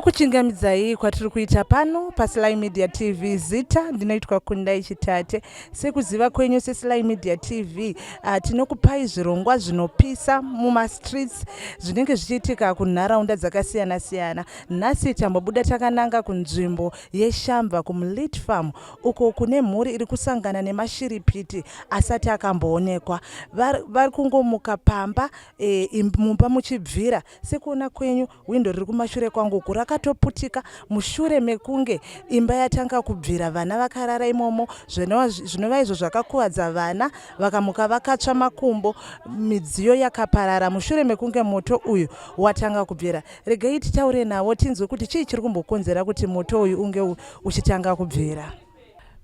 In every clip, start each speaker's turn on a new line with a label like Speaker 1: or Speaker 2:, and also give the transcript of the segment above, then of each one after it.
Speaker 1: Kukuchingamidzai kwatiri kuita pano paSly Media TV. Zita ndinoitwa Kundai Chitate. Sekuziva kwenyu seSly Media TV, tinokupai zvirongwa zvinopisa mumastreets zvinenge zvichiitika kunharaunda dzakasiyana siyana. Nhasi tambobuda takananga kunzvimbo yeShamva kuMlit Farm uko kune mhuri iri kusangana nemashiripiti asati akamboonekwa. Vari kungomuka pamba e, mumba muchibvira. Sekuona kwenyu Hwindo riri kumashure kwangu uku rakatoputika mushure mekunge imba yatanga kubvira vana vakarara imomo zvinova izvo zvakakuvadza vana vakamuka vakatsva makumbo midziyo yakaparara mushure mekunge moto uyu watanga kubvira. Regai titaure navo tinzwe kuti chii chiri kumbokonzera kuti moto uyu unge uchitanga kubvira.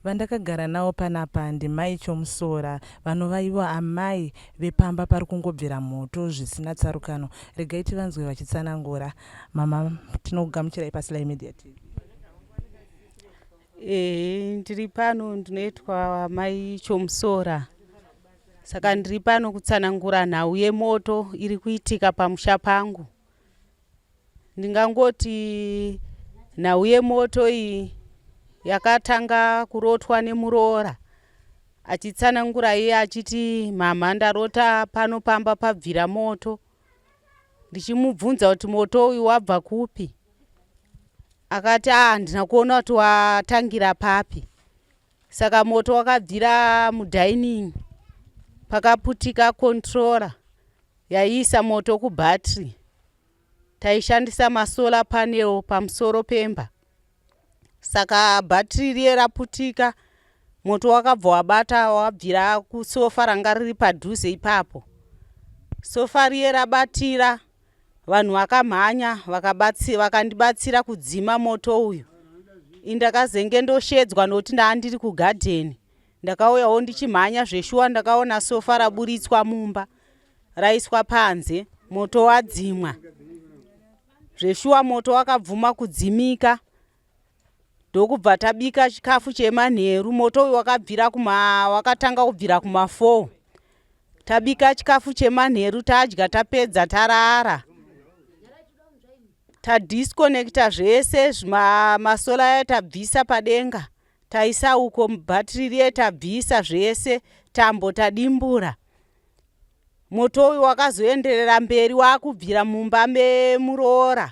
Speaker 1: Vandakagara navo panapa ndimai Chomusora vanova ivo amai vepamba pari kungobvira moto zvisina tsarukano. Regai tivanzwe vachitsanangura. Mama tinokugamuchirai paSly Media TV.
Speaker 2: Ehe, ndiri pano ndinoitwa mai Chomusora. Saka ndiri pano kutsanangura nhau yemoto iri kuitika pamusha pangu. Ndingangoti nhau yemoto iyi yakatanga kurotwa nemuroora achitsanangura iye achiti mhamha ndarota pano pamba pabvira moto ndichimubvunza kuti moto uyu wabva kupi akati a ah, handina kuona kuti watangira papi saka moto wakabvira mudining pakaputika controller yaiisa moto kubattery taishandisa masolar panel pamusoro pemba saka bhatiri riye raputika moto wakabva wabata wabvira kusofa ranga riri padhuze ipapo sofa riye rabatira vanhu vakamhanya vakandibatsira kudzima moto uyu indakazenge ndoshedzwa nokuti ndaa ndiri kugadheni ndakauyawo ndichimhanya zveshuwa ndakaona sofa raburitswa mumba raiswa panze moto wadzimwa zveshuwa moto wakabvuma kudzimika ndokubva tabika chikafu chemanheru moto uyu wakabvira kuma wakatanga kubvira kuma 4 tabika chikafu chemanheru tadya tapedza tarara tadisconnecta zvese masola aya tabvisa padenga taisa uko bhatiri riye tabvisa zvese tambo tadimbura Moto uyu wakazoenderera mberi wakubvira mumba memuroora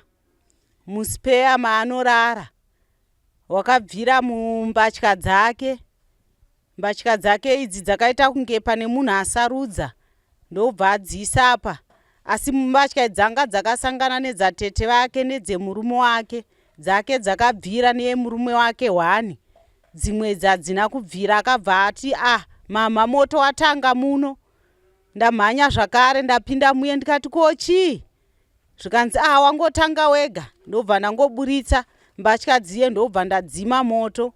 Speaker 2: muspeya maanorara. Wakabvira mumbatya dzake. Mbatya dzake idzi dzakaita kunge pane munhu asarudza ndobva adziisa apa. Asi mbatya idzi dzanga dzakasangana nedzatete vake nedzemurume wake. Dzake dzakabvira neyemurume wake hwani. Dzimwe idzi hadzina kubvira akabva ati ah mhamha moto watanga muno. Ndamhanya zvakare ndapinda muye ndikati ko chii? Zvikanzi ah wangotanga wega ndobva ndangoburitsa mbatya dziye ndobva ndadzima moto.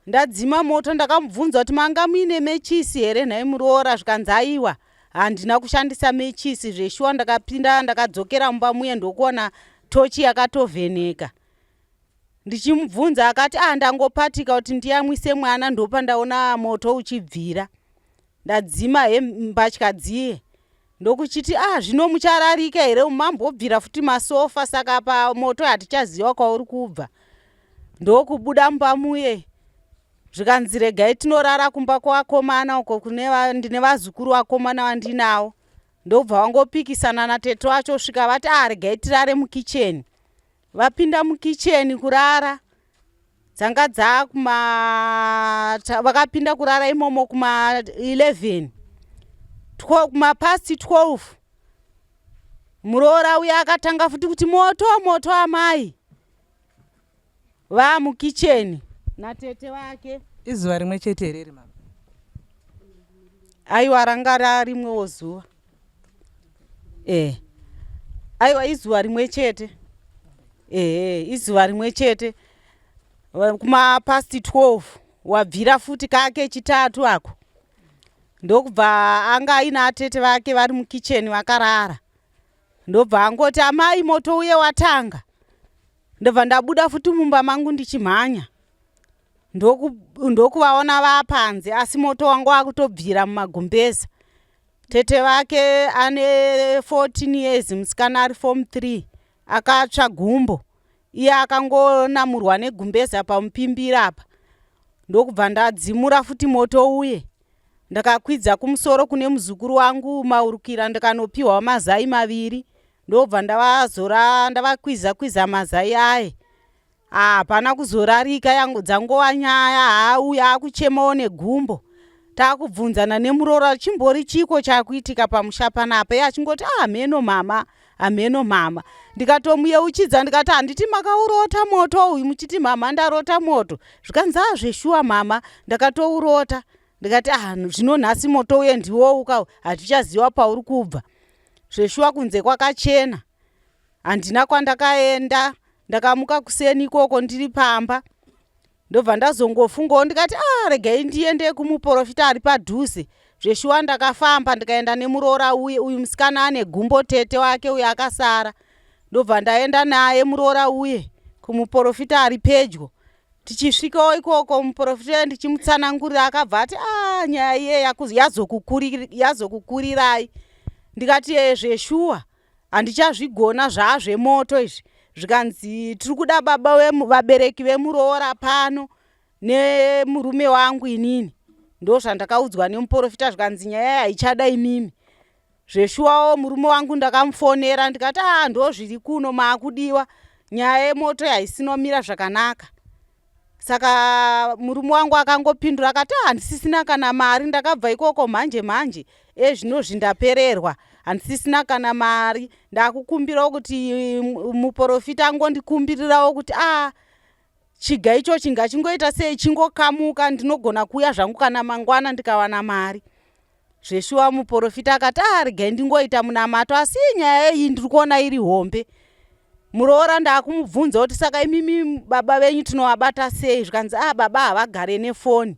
Speaker 2: Ndadzima moto ndakamubvunza kuti manga muine mechisi here nhai muroora zvikanzi aiwa handina kushandisa mechisi zveshuwa ndakapinda ndakadzokera mumba muye ndokuona tochi yakatovheneka. Ndichimubvunza akati ah ndangopatika kuti ndiyamwise mwana ndopandaona moto uchibvira. Ndadzima he mbatya dziye ndokuchiti ah zvino muchararika here mambobvira futi masofa saka apa moto hatichaziva kwauri kubva. Ndokubuda mumba muye zvikanzi regai tinorara kumba kwakomana uko kune ndine vazukuru vakomana vandinawo ndobva vangopikisana natete wacho svika vati ah regai tirare mukicheni Vapinda mukicheni kurara dzanga dzakuma vakapinda kurara imomo kuma 11 kumapast 12 muroora uya akatanga futi kuti moto moto amai vamukicheni natete vake
Speaker 1: izuva rimwe chete here iri mama
Speaker 2: aiwa ranga rarimwewo zuva eh aiwa izuva rimwe chete ehe izuva rimwe chete kuma past 12 wabvira futi kake chitatu ako ndokubva anga aina atete vake vari mukicheni vakarara ndobva angoti amai moto uye watanga ndobva ndabuda futi mumba mangu ndichimhanya ndokuvaona vapanze asi moto wangu wakutobvira mumagumbeza Tete vake ane 14 years musikana ari form 3 akatsva gumbo. Iye akangonamurwa negumbeza pamupimbira apa ndokubva ndadzimura futi moto uye. Ndakakwidza kumusoro kune muzukuru wangu Maurukira ndikanopiwa mazai maviri ndobva ndavazora ndavakwiza kwiza mazai aye. Ah, hapana kuzorarika yangu dzangova nyaya haa uyu akuchemawo negumbo takubvunzana nemuroora chimbori chiko chakuitika pamusha panapa iye achingoti ah hameno mama hameno mama ndikatomuyeuchidza ndikati handiti makaurota moto uyu muchiti mama ndarota moto zvikanzi ah zveshuwa mama ndakatourota ndikati ah zvino nhasi moto uye ndiwouka hatichaziva pauri kubva zveshuwa kunze kwakachena Handina kwandakaenda ndakamuka kuseni ikoko ndiri pamba ndobva ndazongofungawo ndikati ah regai ndiende kumuprofita ari padhuze zveshuwa ndakafamba ndikaenda nemuroora uye uyu musikana ane gumbo tete wake uyo akasara ndobva ndaenda naye muroora uye kumuprofita ari pedyo tichisvikawo ikoko muprofita ndichimutsanangurira akabva ati ah nyaya iye yazokukurirai ndikati ee zveshuwa Handichazvigona zvaazvemoto izvi zvikanzi tiri kuda baba vabereki vemuroora pano nemurume wangu inini ndozvandakaudzwa nemuporofita zvikanzi nyaya haichada imimi zveshuwawo murume wangu ndakamufonera ndikati aa ndozviri kuno maakudiwa nyaya yemoto haisinomira zvakanaka Saka murume wangu akangopindura akati ah, handisisina kana mari ndakabva ikoko mhanje mhanje ezvinozvi ndapererwa handisisina kana mari ndakukumbirawo kuti muprofita angondikumbirirawo kuti a ah, chiga ichochi ngachingoita sei chingokamuka ndinogona kuuya zvangu kana mangwana ndikawana mari Zveshuwa muporofita akati ah regai ndingoita munamato asi nyaya iyi ndiri kuona iri hombe. Muroora ndakumubvunza kuti saka imimi baba venyu tinovabata sei zvikanzi ah baba havagare nefoni.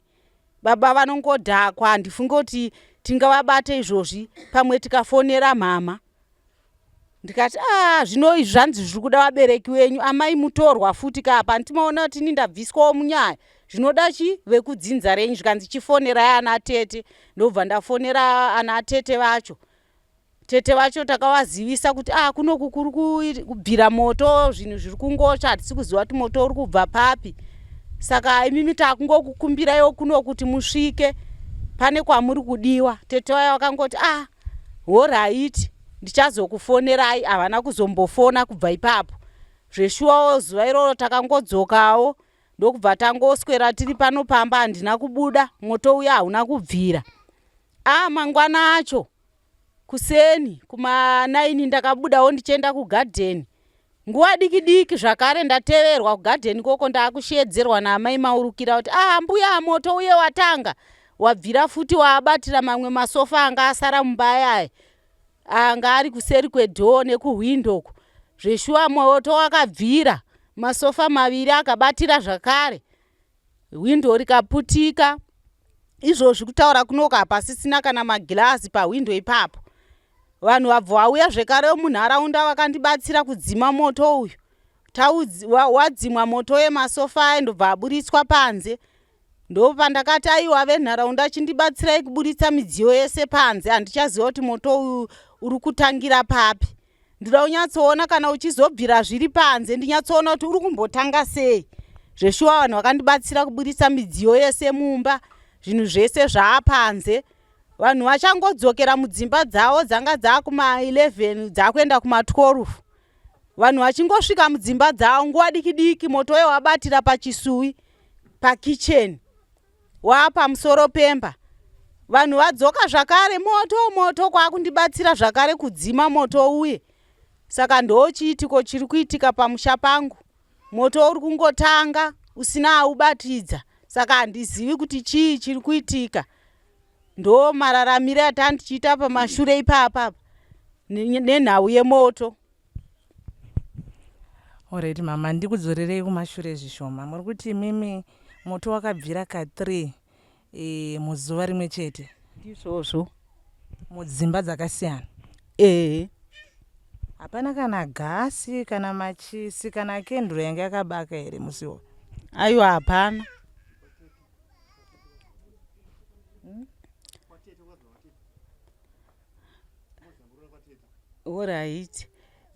Speaker 2: Baba vanongodhakwa handifunge kuti tingavabate izvozvi pamwe tikafonera mhamha. Ndikati ah zvino izvi zvanzi zviri kuda vabereki wenyu amai mutorwa futi ka apa ndimaona kuti ini ndabviswawo munyaya zvinoda chi vekudzinza renyu zvikanzi chifonerai ana tete ndobva ndafonera ana tete vacho tete vacho takavazivisa kuti ah kunoku kuri kubvira moto zvinhu zviri kungotsva hatisi kuziva kuti moto uri kubva papi saka imimi takungokukumbiraiwo kuno kuti musvike pane kwamuri kudiwa tete vaya vakangoti ah horaiti ndichazokufonerai havana kuzombofona kubva ipapo zveshuwawo zuva iroro takangodzokawo ndokubva tangoswera tiri pano pamba handina kubuda moto uya hauna kubvira a ah, mangwana acho kuseni kuma9 ndakabudawo ndichienda kugadheni Nguva diki diki zvakare ndateverwa kugadheni ikoko ndakusheedzerwa naamai Maurukira kuti ah mbuya moto uye watanga wabvira futi waabatira mamwe masofa anga asara mumba ayaya anga ari kuseri kwedhoo nekuhwindo uko zveshuwa moto wakabvira masofa maviri akabatira zvakare hwindo rikaputika izvozvi kutaura kunoka hapasisina kana magirazi pahwindo ipapo Vanhu vabva vauya zvekare munharaunda vakandibatsira kudzima moto uyu. Wadzimwa moto wemasofa aye ndobva aburitswa panze. Ndopandakati aiwa venharaunda chindibatsirai kuburitsa midziyo yese panze handichaziva kuti moto uyu uri kutangira papi. Ndoda kunyatsoona kana uchizobvira zviri panze ndinyatsoona kuti uri kumbotanga sei. Zveshuwa vanhu vakandibatsira kuburitsa midziyo yese mumba zvinhu zvese zvaapanze. Vanhu vachangodzokera mudzimba dzavo dzanga dzakuma 11 dzakuenda kuma 12. Vanhu vachingosvika mudzimba dzavo nguva diki diki moto uye wabatira pachisuwi pakicheni waa pamusoro pemba. Vanhu vadzoka zvakare moto moto kwakundibatsira zvakare kudzima moto uye. Saka ndochiitiko chiri kuitika pamusha pangu. Moto uri kungotanga usina aubatidza saka handizivi kuti chii chiri kuitika. Ndo mararamire atandichiita pamashure ipapa nenhau yemoto.
Speaker 1: Alright mama, ndikudzorerei kumashure zvishoma. Muri kuti imimi moto wakabvira ka 3 e, muzuva rimwe chete?
Speaker 2: Ndizvozvo.
Speaker 1: Mudzimba dzakasiyana?
Speaker 2: Ehe.
Speaker 1: Hapana kana gasi kana machisi kana kenduru yanga yakabaka here musi iwoyo?
Speaker 2: Aiwa hapana. Orit.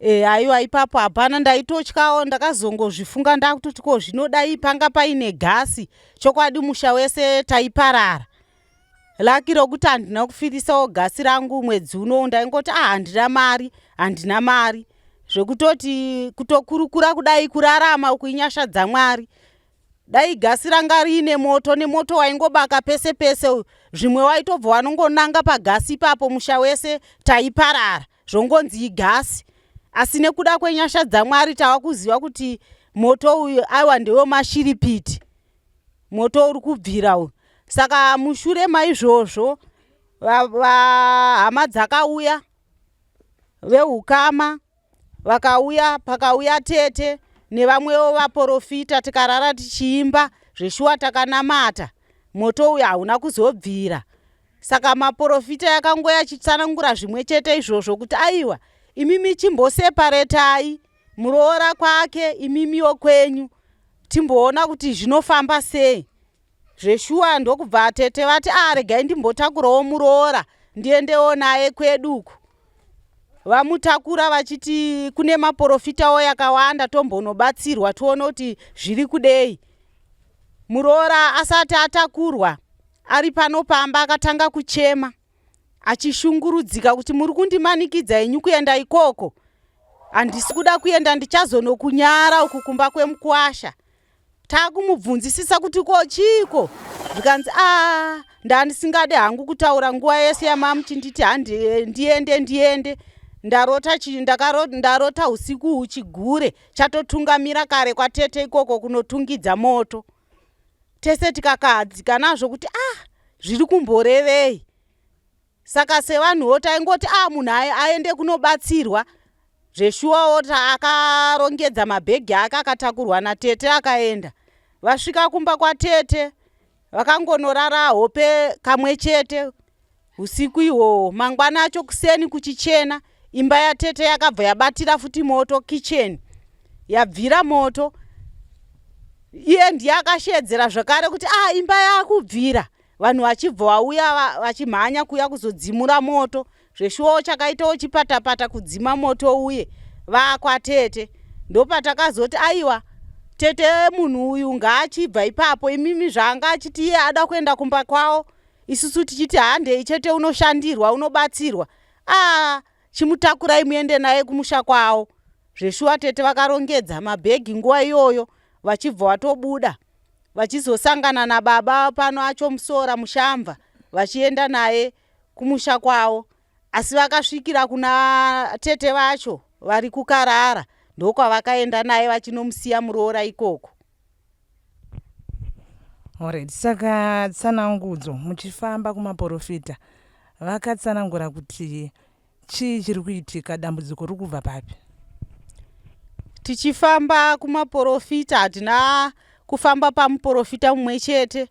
Speaker 2: E, aiwa ipapo hapana ndaitotyawo ndakazongozvifunga ndakutoti ko zvinodai panga paine gasi chokwadi musha wese taiparara laki rokuti handina kufirisawo gasi rangu mwedzi unowu ndaingoti ah handina mari handina mari zvekutoti kutokurukura kudai kurarama uku inyasha dzamwari Dai gasi ranga riine moto nemoto waingobaka pese pese uyu zvimwe waitobva wanongonanga pagasi ipapo musha wese taiparara zvongonzi igasi asi nekuda kwenyasha dzamwari tava kuziva kuti moto uyu aiwa ndewemashiripiti moto uri kubvira uyu saka mushure maizvozvo hama dzakauya veukama Vakauya pakauya tete nevamwewo vaporofita tikarara tichiimba zveshuwa takanamata moto uyu hauna kuzobvira saka maporofita yakangoya achitsanangura zvimwe chete izvozvo kuti aiwa imimi chimboseparetai muroora kwake imimiwo kwenyu timboona kuti zvinofamba sei Zveshuwa ndokubva tete vati ah regai ndimbotakurawo muroora ndiendewo naye kwedu uku. Vamutakura vachiti kune maporofitawo yakawanda tombonobatsirwa tione kuti zviri kudei. Muroora asati atakurwa ari pano pamba akatanga kuchema achishungurudzika kuti muri kundimanikidza henyu kuenda ikoko handisi kuda kuenda ndichazonokunyara uku kumba kwemukwasha takumubvunzisisa kuti ko chiiko zvikanzi a ah, ndandisingade hangu kutaura nguva yese yamamuchinditi handi ndiende ndiende ndarota ndarota usiku uhu chigure chatotungamira kare kwatete ikoko kunotungidza moto tese tikakahadzika nazvo kuti ah zviri kumborevei Saka sevanhuwo taingoti ah munhu aende kunobatsirwa zveshuwawo akarongedza mabhegi ake akatakurwa natete akaenda. Vasvika kumba kwatete vakangonorara hope kamwe chete usiku ihwohwo. Mangwana acho kuseni kuchichena imba yatete yakabva yabatira futi moto kitchen yabvira moto. Iye ndiye akasheedzera zvakare kuti ah imba yakubvira. Vanhu vachibva vauya vachimhanya kuuya kuzodzimura moto. Zveshuwawo chakaitawo chipatapata kudzima moto uye vakwatete. Ndopatakazoti aiwa tete munhu uyu ngaachibva ipapo imimi zvaanga achiti iye ada kuenda kumba kwavo isusu tichiti handei chete unoshandirwa unobatsirwa ah chimutakurai muende naye kumusha kwavo zveshuwa tete vakarongedza mabhegi nguva iyoyo vachibva vatobuda vachizosangana nababa pano acho musora mushamva vachienda naye kumusha kwavo asi vakasvikira kuna tete vacho vari kukarara ndokwavakaenda naye vachinomusiya muroora ikoko.
Speaker 1: Alright, saka tsanangudzo muchifamba kumaporofita vakatsanangura kuti Chii chiri kuitika? Dambudziko riri kubva papi?
Speaker 2: Tichifamba kumaporofita hatina kufamba pamuporofita mumwe chete.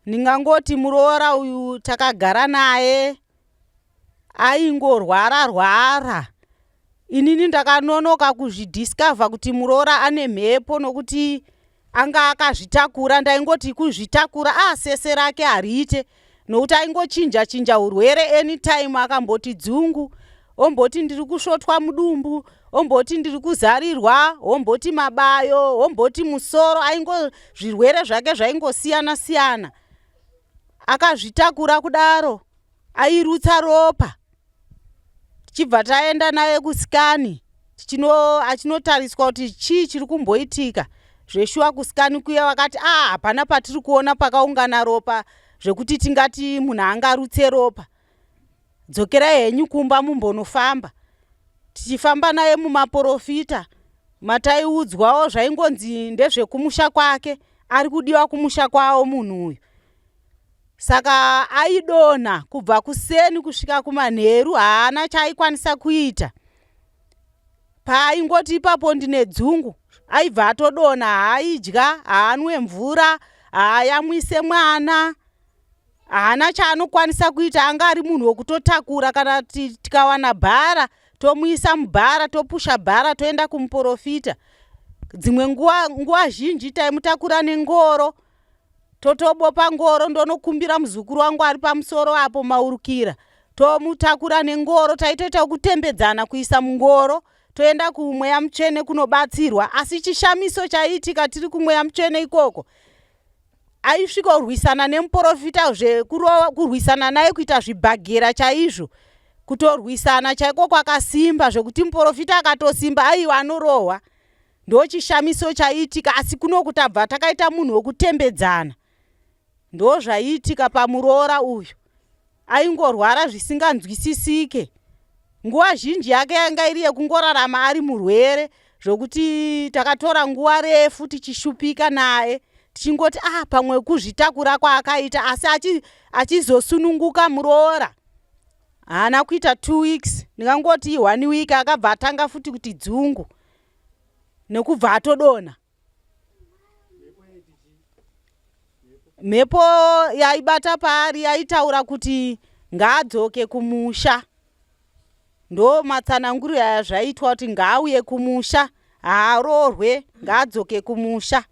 Speaker 2: Ndingangoti muroora uyu takagara naye aingorwara rwara. Inini ndakanonoka kuzvidiscover kuti muroora ane mhepo nokuti Anga akazvitakura ndaingoti kuzvitakura ah sese rake hariite nokuti aingochinja chinja urwere anytime akamboti dzungu omboti ndiri kusvotwa mudumbu omboti ndiri kuzarirwa omboti mabayo omboti musoro aingo zvirwere zvake zvaingosiyana siyana akazvitakura kudaro airutsa ropa tichibva taenda naye kusikani achinotariswa kuti chii chiri kumboitika zveshuwa kusikani kuya vakati a ah, hapana patiri kuona pakaungana ropa zvekuti tingati munhu angarutse ropa dzokerai henyu kumba mumbonofamba tichifamba naye mumaporofita mataiudzwawo zvaingonzi ndezvekumusha kwake ari kudiwa kumusha kwawo munhu uyu Saka aidonha kubva kuseni kusvika kumanheru haana chaaikwanisa kuita. Paaingoti ipapo ndine dzungu aibva atodonha haaidya, haanwe mvura, haayamwise mwana. Haana chaanokwanisa kuita anga ari munhu wekutotakura kana tikawana bhara tomuisa mubhara topusha bhara toenda kumuporofita. Dzimwe nguva nguva zhinji taimutakura nengoro totobopa ngoro ndonokumbira muzukuru wangu ari pamusoro apo maurukira tomutakura nengoro taitoita kutembedzana kuisa mungoro Toenda kumweya mutsvene kunobatsirwa. Asi chishamiso chaiitika tiri kumweya mutsvene ikoko, aisvika kurwisana nemuporofita zvekurwisana naye kuita zvibhagera chaizvo, kutorwisana chaiko kwakasimba zvekuti muporofita akatosimba aiwa anorohwa. Ndochishamiso chaiitika asi kunoku tabva takaita munhu wekutembedzana. Ndozvaiitika pamuroora uyu. Aingorwara zvisinganzwisisike. Nguva zhinji yake yanga iri yekungorarama ari murwere zvokuti takatora nguva refu tichishupika naye tichingoti ah pamwe kuzvitakura kwaakaita asi achizosununguka muroora haana kuita two weeks ndingangoti one week akabva atanga futi kuti dzungu nekubva atodonha. Mhepo yaibata paari yaitaura kuti ngaadzoke kumusha. Ndo matsananguriro aya zvaitwa kuti ngaauye kumusha, haaroorwe, ngaadzoke kumusha.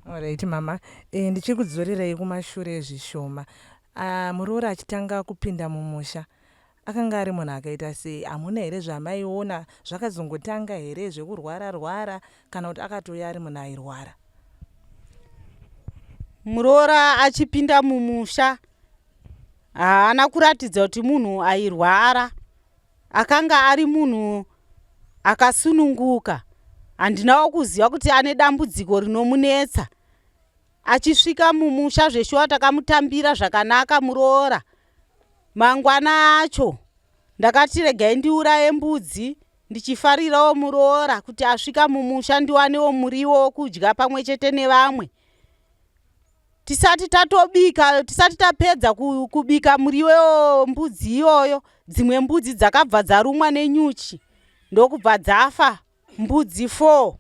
Speaker 1: Alright mama, e, ndichikudzorerai kumashure zvishoma. Ah, muroora achitanga kupinda mumusha Akanga ari munhu akaita sei? Hamuna here zvamaiona? Zvakazongotanga here zvekurwara rwara kana kuti akatouya ari munhu airwara?
Speaker 2: Muroora achipinda mumusha haana kuratidza kuti munhu airwara. Akanga ari munhu akasununguka. Handinawo kuziva kuti ane dambudziko rinomunetsa. Achisvika mumusha zveshuwa takamutambira zvakanaka muroora. Mangwana acho ndakati regai ndiuraye mbudzi ndichifarirawo muroora kuti asvika mumusha ndiwanewo muriwo wokudya pamwe chete nevamwe. Tisati tatobika, tisati tapedza kubika muriwo mbudzi iyoyo, dzimwe mbudzi dzakabva dzarumwa nenyuchi ndokubva dzafa. Mbudzi 4.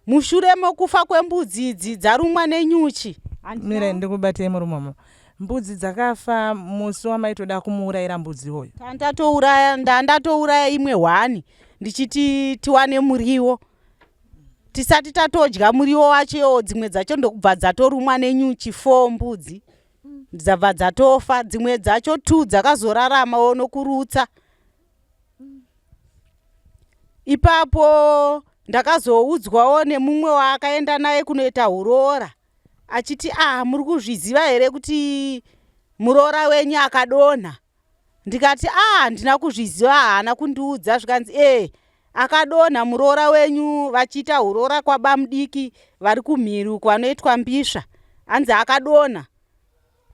Speaker 2: Mushure mokufa kwembudzi idzi dzarumwa nenyuchi.
Speaker 1: Mirai ndikubatei murume umo. Mbudzi dzakafa musi wamaitoda kumuurayira mbudzi iwoyo.
Speaker 2: Tandatouraya ndandatouraya imwe hwani ndichiti tiwane muriwo. Tisati tatodya muriwo wacho iwowo dzimwe dzacho ndokubva dzatorumwa nenyuchi 4 mbudzi. Dzabva dzatofa dzimwe dzacho 2 dzakazoraramawo nokurutsa. Ipapo ndakazoudzwawo nemumwe waakaenda naye kunoita huroora achiti ah muri kuzviziva here kuti muroora wenyu akadonha ndikati ah handina kuzviziva haana kundiudza zvikanzi ee akadonha muroora wenyu vachiita huroora kwabamudiki vari kumhiri uko vanoitwa mbisva hanzi akadonha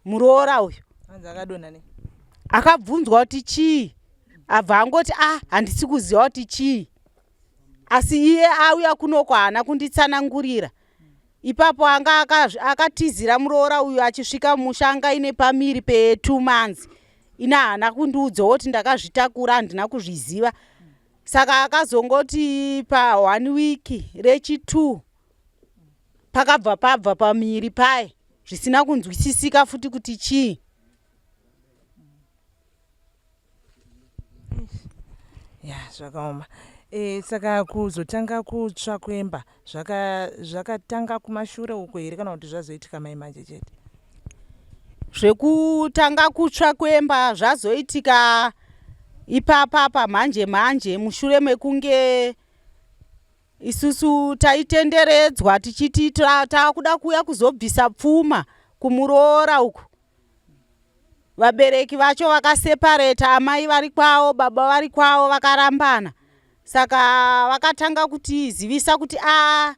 Speaker 2: muroora uyu
Speaker 1: Hanzi akadonha nei?
Speaker 2: Akabvunzwa kuti chii abva angoti ah handisi kuziva kuti chii asi iye auya kunoko haana kunditsanangurira ipapo anga akatizira muroora uyu achisvika mumusha anga aine pamiri pe2 months ini haana kundiudzawo kuti ndakazvitakura handina kuzviziva saka akazongoti pa one week rechi2 pakabva pabva pamiri paye zvisina kunzwisisika futi kuti chii.
Speaker 1: Ya zvakaoma. E, saka kuzotanga kutsva kwemba zvakatanga zvaka kumashure uko here kana kuti zvazoitika mai manje chete?
Speaker 2: Zvekutanga kutsva kwemba zvazoitika ipapapa manje manje mushure mekunge Isusu taitenderedzwa tichiti takuda kuuya kuzobvisa pfuma kumuroora uku. Vabereki vacho vakasepareta, amai vari kwavo, baba vari kwavo, vakarambana. Saka vakatanga kutizivisa kuti a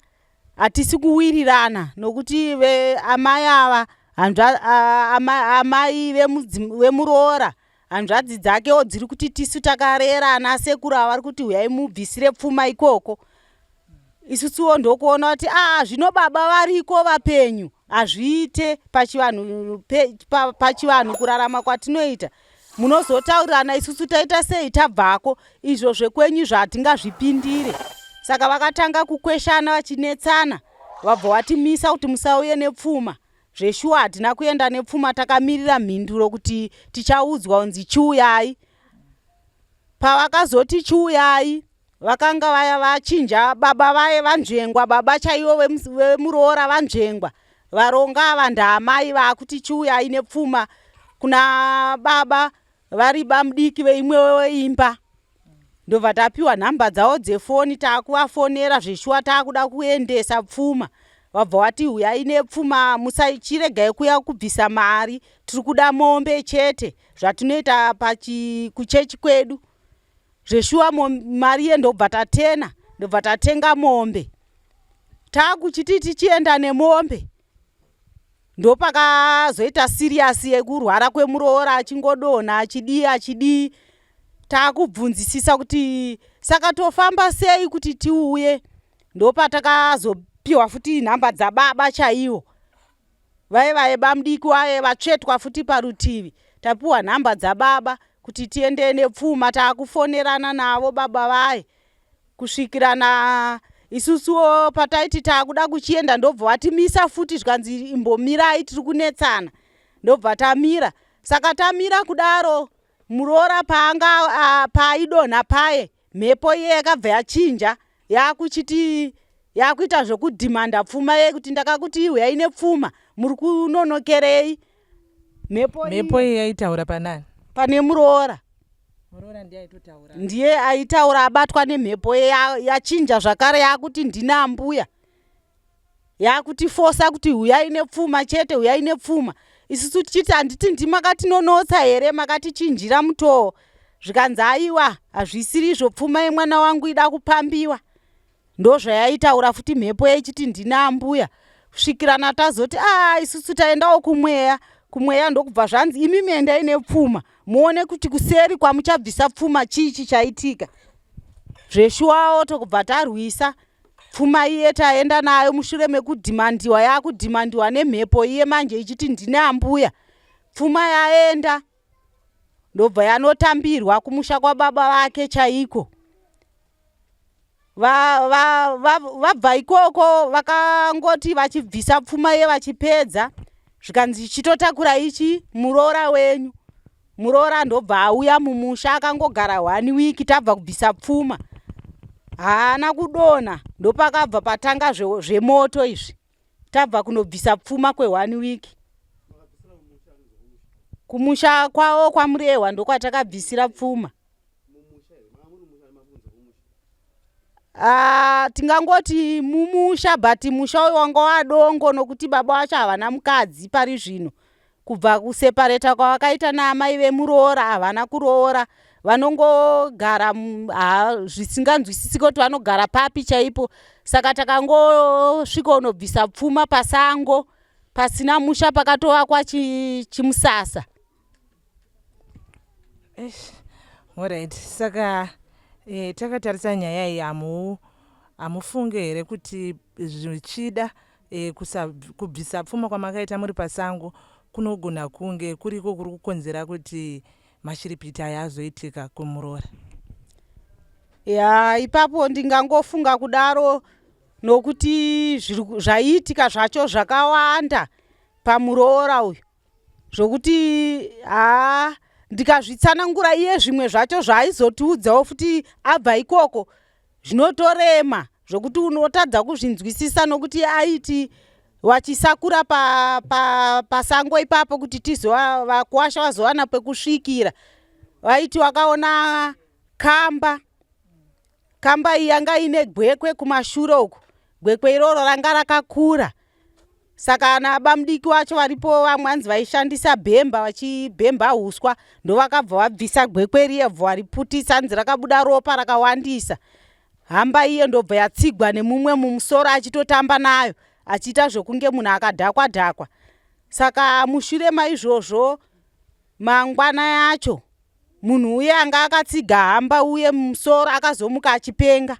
Speaker 2: hatisi kuwirirana nokuti amai ava amai vemuroora Hanzvadzi dzakewo dziri kuti tisu takarera ana sekuru ava vari kuti huyai mubvisire pfuma ikoko. Isusuwo ndokuona kuti aa zvino baba variko vapenyu hazviite pachivanhu pachivanhu kurarama kwatinoita munozotaurirana isusu taita sei tabvako izvo zvekwenyu zvatingazvipindire saka vakatanga kukweshana vachinetsana vabva vatimisa kuti musauye nepfuma Zveshuwa hatina kuenda nepfuma takamirira mhinduro kuti tichaudzwa kunzi chiuyai. Pavakazoti chiuyai vakanga vaya vachinja baba vaye vanzvengwa baba chaivo vemuroora vanzvengwa varonga ava ndaamai vakuti chiuyai nepfuma kuna baba. vari bamudiki veimwewo imba ndobva tapiwa nhamba dzavo dzefoni taakuvafonera zveshuwa taakuda kuendesa pfuma vabva vati huyai nepfuma musachiregai kuya kubvisa mari tiri kuda mombe chete zvatinoita kuchechi kwedu zveshuwa mari iye ndobva tatena ndobva tatenga mombe taakuchiti tichienda nemombe Ndopakazoita serious yekurwara kwemuroora achingodonha achidii achidii takubvunzisisa kuti saka tofamba sei kuti tiuye ndopatakazopiwa futi nhamba dzababa chaiwo vaye vaye bamudiki waye vatsvetwa futi parutivi tapiwa nhamba dzababa kuti tiende nepfuma takufonerana navo baba vaye kusvikirana isusuwo pataiti taakuda kuchienda ndobva vatimisa futi zvikanzi imbomirai tiri kunetsana ndobva tamira saka tamira kudaro muroora paanga paaidonha paye mhepo iye yakabva yachinja yakuchiti yakuita zvekudhimanda pfuma ye kuti ndakakuti huyai nepfuma muri kunonokerei
Speaker 1: mhepo mhepo iye yaitaura panani
Speaker 2: pane muroora ndiye aitaura abatwa nemhepo yachinja zvakare yakuti ndina ambuya yakutifosa kuti huyai nepfuma chete huyai nepfuma isusu tichiti handiti ndimakatinonotsa here makatichinjira mutoo zvikanzi aiwa hazvisiri izvo pfuma yemwana wangu ida kupambiwa Ndozvayaitaura futi mhepo yaichiti ndina ambuya kusvikirana tazoti aa isusu taendawo kumweya kumweya ndokubva zvanzi imimi endai nepfuma muone kuti kuseri kwamuchabvisa pfuma chii chichaitika zveshuwawo tokubva tarwisa pfuma iye taenda nayo mushure mekudhimandiwa yakudhimandiwa nemhepo iye manje ichiti ndine ambuya pfuma yaenda ndobva yanotambirwa kumusha kwababa vake chaiko vabva va, va, va ikoko vakangoti vachibvisa pfuma ye vachipedza zvikanzi chitotakura ichi muroora wenyu muroora ndobva auya mumusha akangogara one week tabva kubvisa pfuma haana kudonha ndopakabva patanga zvemoto izvi tabva kunobvisa pfuma kwe one week kumusha kwavo kwamurehwa ndokwatakabvisira pfuma Ah, tingangoti mumusha but musha uyu wanga wadongo nokuti baba wacho havana mukadzi pari zvino kubva kusepareta kwavakaita naamai vemuroora havana kuroora vanongogara zvisinganzwisisiki kuti vanogara papi chaipo saka takangosvika unobvisa pfuma pasango pasina musha pakatovakwa chimusasa chi
Speaker 1: Eish, alright saka eh, takatarisa nyaya iyi hamu hamufunge here kuti zvichida eh, kusa, kubvisa pfuma kwamakaita muri pasango kunogona kunge kuriko kuri kukonzera kuti mashiripiti aya azoitika kumuroora
Speaker 2: ya ipapo ndingangofunga kudaro nokuti zvaiitika zvacho zvakawanda pamuroora uyu zvokuti haa ndikazvitsanangura iye zvimwe zvacho zvaaizotiudzawo futi abva ikoko zvinotorema zvokuti unotadza kuzvinzwisisa nokuti aiti wachisakura pasango pa, pa ipapo kuti tizova vakuwasha vazowana pekusvikira vaiti wakaona kamba kamba iyi yanga ine gwekwe kumashure uku gwekwe iroro ranga rakakura Saka ana bamudiki wacho varipo vamwe hanzi vaishandisa bhemba vachibhemba huswa ndovakabva vabvisa gwekwe riye bva variputisa hanzi rakabuda ropa rakawandisa hamba iye ndobva yatsigwa nemumwe mumusoro achitotamba nayo achiita zvokunge munhu akadhakwa dhakwa saka mushure maizvozvo mangwana yacho munhu uye anga akatsiga hamba uye mumusoro akazomuka achipenga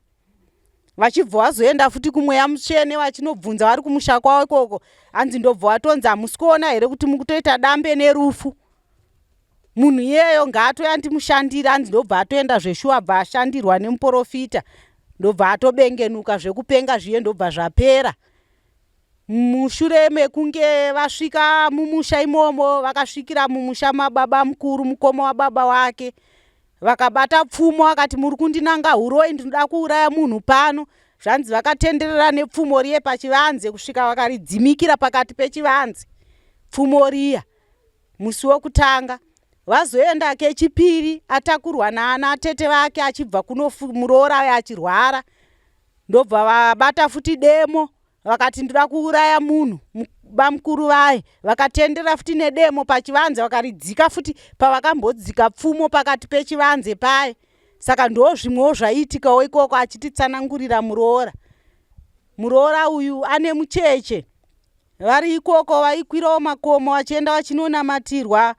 Speaker 2: vachibva vazoenda futi kumweya mutsvene vachinobvunza vari kumusha kwavo ikoko hanzi ndobva vatonzi hamusi kuona here kuti mukutoita dambe nerufu munhu iyeyo ngaatouya ndimushandire hanzi ndobva atoenda zveshuwa bva ashandirwa nemuporofita ndobva atobengenuka zvekupenga zviye ndobva zvapera Mushure mekunge vasvika mumusha imomo vakasvikira mumusha mababa mukuru mukoma wababa wake vakabata pfumo akati muri kundinanga huroi ndinoda kuuraya munhu pano zvanzi vakatenderera nepfumo riye pachivanze kusvika vakaridzimikira pakati pechivanze pfumo riya musi wokutanga. Vazoenda kechipiri atakurwa naana tete vake achibva kunomuroora aye achirwara ndobva vabata futi demo vakati ndoda kuuraya munhu bamukuru vaye vakatendera futi nedemo pachivanze vakaridzika futi pavakambodzika pfumo pakati pechivanze paye saka ndo zvimwewo zvaiitikawo ikoko achititsanangurira muroora muroora uyu ane mucheche Vari ikoko vaikwirawo makomo vachienda vachinonamatirwa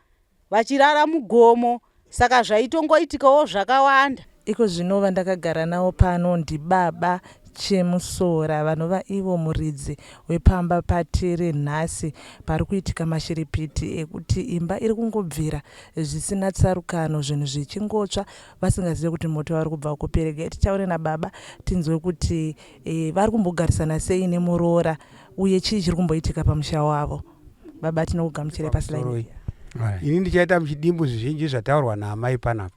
Speaker 2: vachirara mugomo saka zvaitongoitikawo zvakawanda.
Speaker 1: Iko zvino vandakagara navo pano ndibaba Chemusora vanova ivo muridzi wepamba patiri nhasi pari kuitika mashiripiti ekuti imba iri kungobvira zvisina tsarukano zvinhu zvichingotsva vasingazive kuti moto vari kubva kupi. Regai titaure nababa tinzwe kuti e, vari kumbogarisana sei nemuroora uye chii chiri kumboitika pamusha wavo. Baba tinokugamuchirai paSly.
Speaker 3: Ini ndichaita muchidimbu zvizhinji zvataurwa naamai panapa.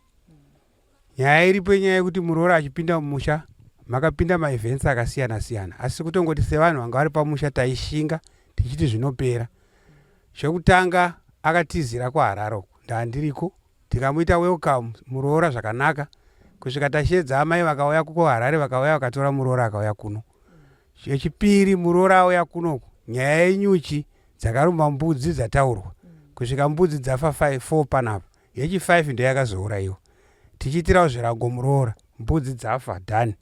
Speaker 3: Nyaya iripo inyaya yekuti muroora achipinda mumusha makapinda maevents akasiyana siyana asi kutongoti sevanhu vanga vari pamusha taishinga tichiti zvinopera. Chekutanga akatizira kuHarare uko ndandiriko tikamuita welcome muroora zvakanaka kusvika tasheedza amai vakauya kuHarare vakauya vakatora muroora akauya kuno. Chechipiri muroora auya kunoku nyaya yenyuchi dzakaruma mbudzi dzataurwa kusvika mbudzi dzafa 4 panapa yechi 5 ndoyakazourayiwa tichiitirawo zvirango muroora mbudzi dzafa done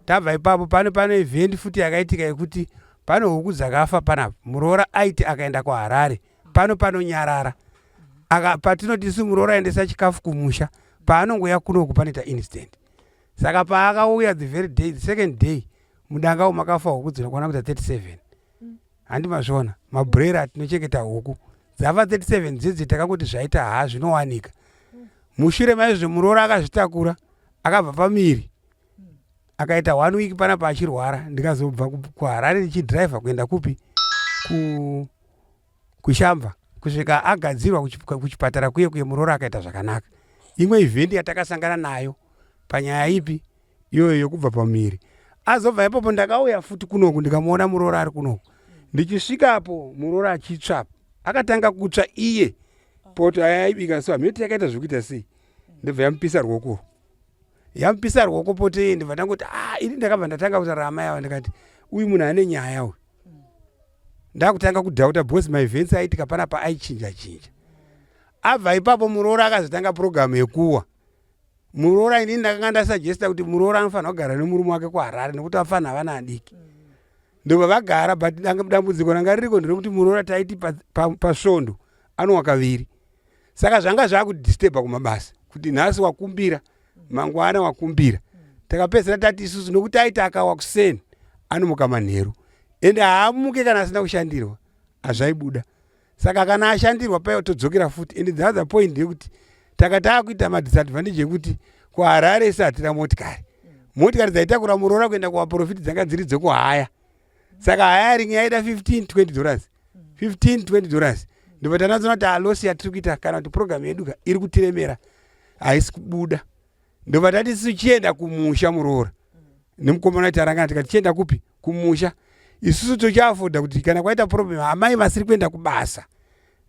Speaker 3: tabva ipapo pane pane event futi yakaitika yekuti pane huku dzakafa panapa muroora aiti akaenda kuharare pano panonyarara aka patinoti isu muroora aendesa chikafu kumusha paanongouya kunoku panoita instant saka paakauya the very day the second day mudanga umu makafa huku dzinokwana kuita 37 handi mazviona mabrera tinochengeta huku dzava 37 dzidzi takangoti zvaita haa zvinowanika mushure maizvo muroora akazvitakura akabva pamiri akaita one week panapa achirwara ndikazobva kuharare ndichidriver kuenda kupi ku kushamba kusvika agadzirwa kuchipatara kuye kuye muroora akaita zvakanaka imwe event yatakasangana nayo panyaya ipi iyoyo yokubva pamuviri azobva ipopo ndakauya futi kunoku ndikamuona muroora ari kunoku ndichisvikapo muroora achitsva akatanga kutsva iye poto ayaibika so hamiti yakaita zvekuita sei ndobva yamupisa ruoko yamupisa ruoko poto iye ndobva ndangoti ah ini ndakabva ndatanga kutaura amai ava ndikati uyu munhu ane nyaya uyu ndakutanga kudhauta because maevents aiitika panapa aichinja chinja abva ipapo muroora akazotanga purogiramu yekuwa muroora inini ndakanga ndasajesta kuti muroora anofanira kugara nemurume wake kuharare nekuti vafana havana adiki ndobva vagara but dambudziko ranga ririko nderekuti muroora taiti pasvondo pa, pa anowa kaviri saka zvanga zvakudisturba kumabasa kuti nhasi wakumbira mangwana wakumbira takapedzisira tati isusu nokuti aiti akawa kuseni anomuka manheru ende haamuke kana asina kushandirwa hazvaibuda saka kana ashandirwa paya todzokera futi and the other point ndeyekuti taka taakuita madisadvantage ekuti kuharare isi hatina motikari motikari dzaitakura muroora kuenda kuvaprofiti dzanga dziri dzekuhaya saka haya ringi yaida 15 20 dollars 15 20 dollars ndobva tanatsona kuti alosi yatiri kuita kana kuti program yedu ka iri kutiremera haisi kubuda ndobva tati isu chienda kumusha muroora nemukomana tarangana tikati chienda kupi kumusha isusu tochiafoda kuti kana kwaita problem amai vasiri kuenda kubasa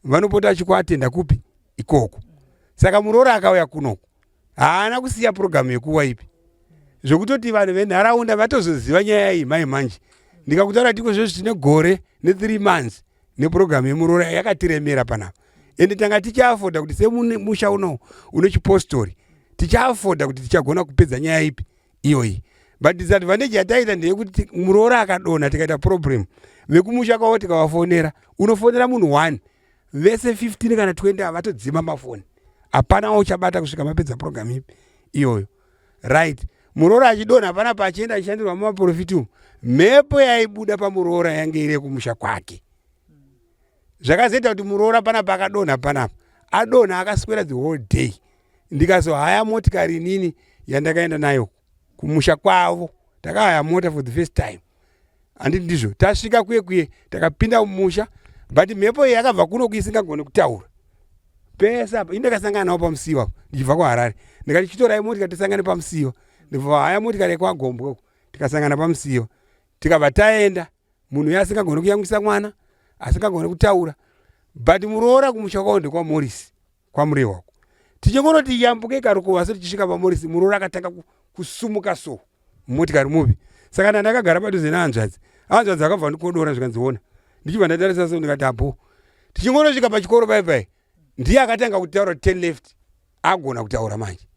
Speaker 3: vanopota vachikuatenda kupi ikoko saka muroora akauya kunoku haana kusiya purogiramu yekuwa ipi zvekutoti vanhu venharaunda vatozoziva nyaya iyi mai manje ndikakutaura tiko zvezvi tine gore nethree months nepurogiramu yemuroora yakatiremera panapa ende tanga tichiafoda kuti semusha uno une chipostori tichiafoda kuti tichagona kupedza nyaya ipi iyoyi but disadvantage yataita ndeyekuti muroora akadonha tikaita problem vekumusha kwavo tikavafonera unofonera munhu one vese 15 kana 20 havatodzima mafoni hapana wauchabata kusvika mapedza program ipi iyoyo right muroora achidonha panapa achienda achishandirwa mumaprofiti umu mhepo yaibuda pamuroora yange iri yekumusha kwake zvakazoita kuti muroora panapa akadonha panapa adonha akaswera the whole day ndikazohaya motikari inini yandakaenda nayo kumusha kwavo takahaya mota for the first time handiti ndizvo tasvika kuye kuye takapinda mumusha but mhepo iyi yakabva kuno kuisingagoni kutaura pese apa ini ndakasangana navo pamusiwa apo ndichibva kuharare ndikati chitorai motikari tisangane pamusiwa ndibva haya motikari yekwagombwe uko tikasangana pamusiwa tikabva taenda munhu uyo asingagoni kuyamwisa mwana asingagoni kutaura but muroora kumusha kwavo ndekwamorisi kwamurehwa uko. Tichingonoti yambuke karukova so tichisvika paMorris, muroora akatanga kusumuka so mumotikari mupi. Saka ndandakagara padhuze nehanzvadzi, hanzvadzi akabva ndikodora zvikanziona, ndichibva ndatarisa so ndikati apo. Tichingonosvika pachikoro pai pai, ndiye akatanga kutaura 10 left, agona kutaura manje,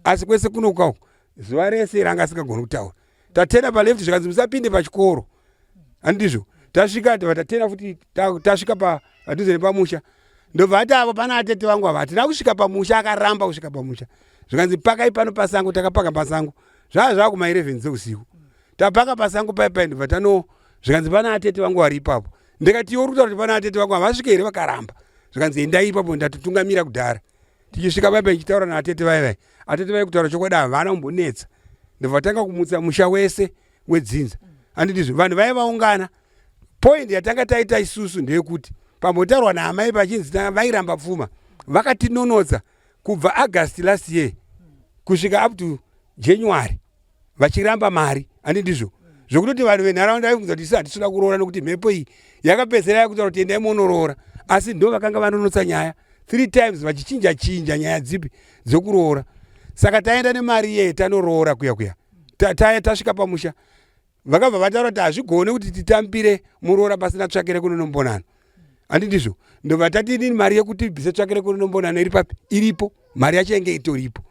Speaker 3: asi kwese kunoka uku zuva rese ranga asingagoni kutaura. Tatena paleft, zvikanzi musapinde pachikoro, handizvo? Tasvika tatena futi, tasvika padhuze nepamusha, ndobva ati avo pana atete vangu ava. Hatina kusvika pamusha, akaramba kusvika pamusha, zvikanzi pakai pano pasango. Takapaka pasango, zvava zvava kuma 11 dzeusiku. Tapaka pasango pai pai, ndobva tano, zvikanzi pana atete vangu vari ipapo. Ndikati iwe uri kutaura kuti pana atete vangu, havasvike here? Vakaramba, zvikanzi endai ipapo, ndatotungamira kudhara. Tichisvika pai pai, ndichitaura naatete vai vai, atete vai kutaura chokwadi havana kumbonetsa, ndobva tanga kumutsa musha wese wedzinza, handitizvo? Vanhu vai vaungana. Point yatanga taita isusu ndeyekuti pambotaurwa naamai pachinzi vairamba pfuma, vakatinonotsa kubva August last year kusvika up to January vachiramba mari, handi ndizvo? Zvokutoti vanhu venharaunda vaibvunza kuti isu hatisida kuroora nokuti mhepo iyi yakapedzera yakutaura kuti endai monoroora, asi ndo vakanga vanonotsa nyaya three times vachichinja chinja nyaya dzipi dzokuroora. Saka taenda nemari iyeye tanoroora kuya kuya, tasvika pamusha, vakabva vataura kuti hazvigone kuti titambire muroora pasina tsvakere kunonombonano, handi ndizvo? Ndobva tati inini mari yekuti bvise tsvakere kunonombonano iri papi? Iripo, mari yacho inge itoripo.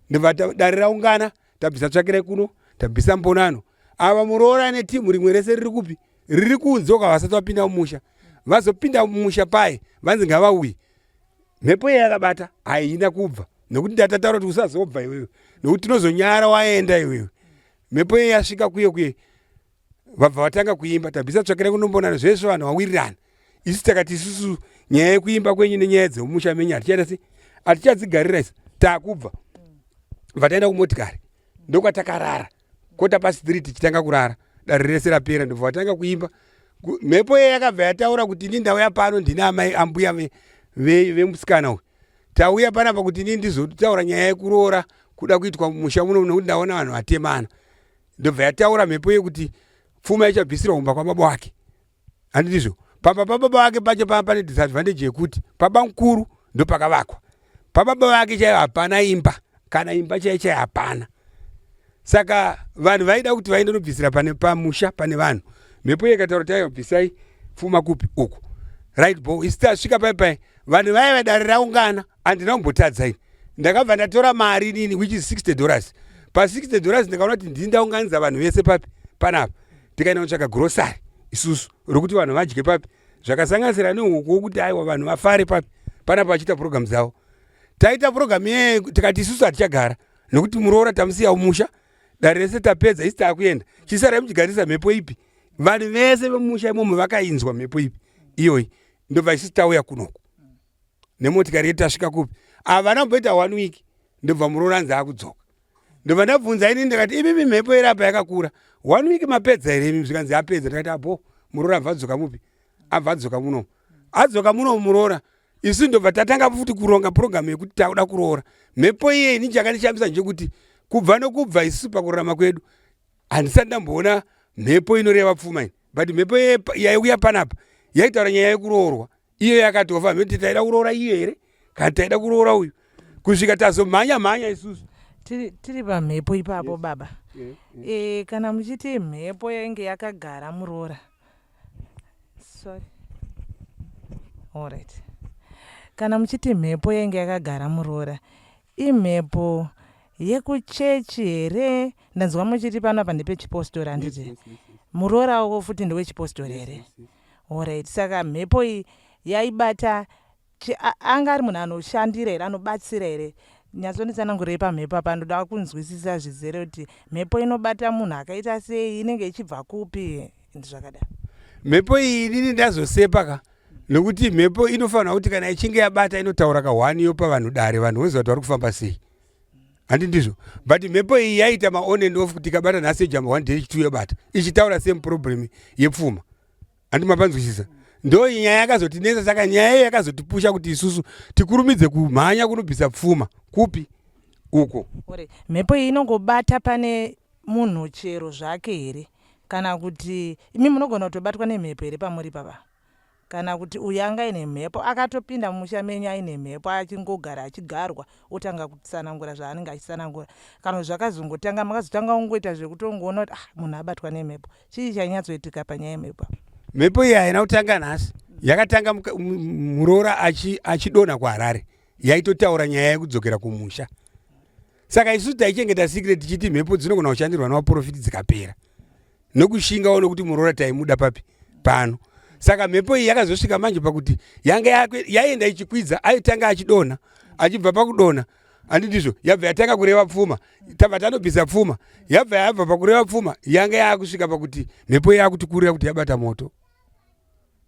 Speaker 3: Ndobva dare raungana, tabvisa tsvakere kuno, tabvisa mbonano. Ava muroora netimu rimwe rese riri kupi? Riri kunze uka, vasati vapinda mumusha. Vazopinda mumusha pai, vanzi ngavauye. Mhepo iye yakabata haina kubva, nekuti ndatataura kuti usazobva iwewe, nekuti tinozonyara waenda iwewe. Mhepo iye yasvika kuye kuye, vabva vatanga kuimba, tabvisa tsvakira kunombonana, zvese vanhu vawirirana. Isu takati isusu nyaya yekuimba kwenyu nenyaya dzemumusha menyu hatichaita se hatichadzigarira, isu taakubva. Bva taenda kumotikari, ndokwatakarara 3:15 tichitanga kurara, dare rese rapera. Ndobva vatanga kuimba. Mhepo iye yakabva yataura kuti ini ndauya pano, ndine amai ambuya vemusikana uyu, tauya panapa kuti ini ndizotaura nyaya yekuroora kuda kuitwa mumusha muno, nekuti ndaona vanhu vatemana. Ndobva yataura mhepo yekuti pfuma ichabvisirwa kumba kwababa wake, handitizvo? Pamba pababa wake pacho paa pane disadvantage yekuti paba mukuru ndopakavakwa, pababa vake chaivo hapana imba, kana imba chaiyo chaiyo hapana. Saka vanhu vaida kuti vaende nobvisira pane pamusha pane vanhu. Mhepo iyo ikataura kuti aiwa, bvisai pfuma kupi uku, right bo. Isi tasvika pai pai, vanhu vaiva dare raungana, handina kumbotadza ini, ndakabva ndatora mari nini, which is $60. Pa$60 ndikaona kuti ndini ndaunganidza vanhu vese papi panapa. Tikaenda kutsvaka grocery isusu rokuti vanhu vadye papi, zvakasanganisira nehuku, wokuti aiwa, vanhu vafare papi panapa vachiita program dzavo. Taita program iyeye, tikati isusu hatichagara nokuti muroora tamusiya musha, dare rese tapedza, isi taakuenda, chisarai muchigarisa mhepo ipi. Vanhu vese vemumusha imomo vakainzwa mhepo ipi iyoyi. Ndobva isusu tauya kunoku nemotikari yedu. Tasvika kupi, havana kumboita one week, ndobva muroora anzi akudzoka. Ndobva ndabvunza ini, ndikati imimi, mhepo iri apa yakakura, one week mapedza here imi? Zvikanzi apedza. Ndikati abo, muroora abva adzoka mupi? Abva adzoka muno, adzoka muno muroora. Isu ndobva tatanga futi kuronga purogiramu yekuti takuda kuroora. Mhepo iye ini chakandishamisa ndechekuti kubva nokubva isusu pakurarama kwedu handisati ndamboona mhepo inoreva pfuma ini, but mhepo yaiuya panapa yaitaura nyaya yekuroorwa. Iyo yakatofa mheti, taida kuroora iyo here kana taida kuroora uyu? Kusvika tazomhanya mhanya isusu.
Speaker 1: Tiri pamhepo ipapo, yes. Baba, yeah. Kana muchiti mhepo yainge yakagara muroora, sorry, alright, kana muchiti mhepo yainge yakagara muroora, imhepo yekuchechi here? Ndanzwa muchiti panapa ndepechipostori, handiti? Yes. Muroora wako futi ndewechipostori here? Yes. Alright, saka mhepo iyi yaibata anga ari munhu anoshandira here, anobatsira here? Nyatsonditsanangurei pamhepo apa, ndoda kunzwisisa zvizere kuti mhepo inobata munhu akaita sei, inenge ichibva kupi, zvakadaro.
Speaker 3: Mhepo iyi inini ndazosepa ka, nokuti mhepo inofanira kuti kana ichinge yabata inotaura kahwani, yopa vanhu dare, vanhu voziva kuti vari kufamba sei, handi ndizvo? But mhepo iyi yaita maon and off, kuti ikabata nhasi yojamba one day, two yobata ichitaura same problem yepfuma, handi mapanzwisisa? Ndo nyaya yakazotinetsa. Saka nyaya iyo yakazotipusha kuti isusu tikurumidze kumhanya kunobvisa pfuma kupi uko.
Speaker 1: Mhepo iyi inongobata pane munhu chero zvake here, kana kuti imi munogona kutobatwa nemhepo here pamuri papa? Kana kuti uyu anga aine mhepo, akatopinda mumusha menyu aine mhepo, achingogara achigarwa, otanga kutsanangura zvaanenge achitsanangura. Kana kuti zvakazongotanga, makazotanga kungoita zvekutongoona kuti ah, munhu abatwa nemhepo. Chii chainyatsoitika panyaya yemhepo?
Speaker 3: Mhepo iyi haina kutanga nhasi, yakatanga muroora achidonha kuHarare, yaitotaura nyaya yekudzokera kumusha. Saka isusu taichengeta secret tichiti mhepo dzinogona kushandirwa nevaprofiti dzikapera, nokushingawo nokuti muroora taimuda papi pano. Saka mhepo iyi yakazosvika manje pakuti yanga yaienda ichikwidza, aitanga achidonha, achibva pakudonha, handindizvo, yabva yatanga kureva pfuma, tabva tanobvisa pfuma, yabva yabva pakureva pfuma, yanga yakusvika pakuti mhepo yakutikurira kuti yabata moto.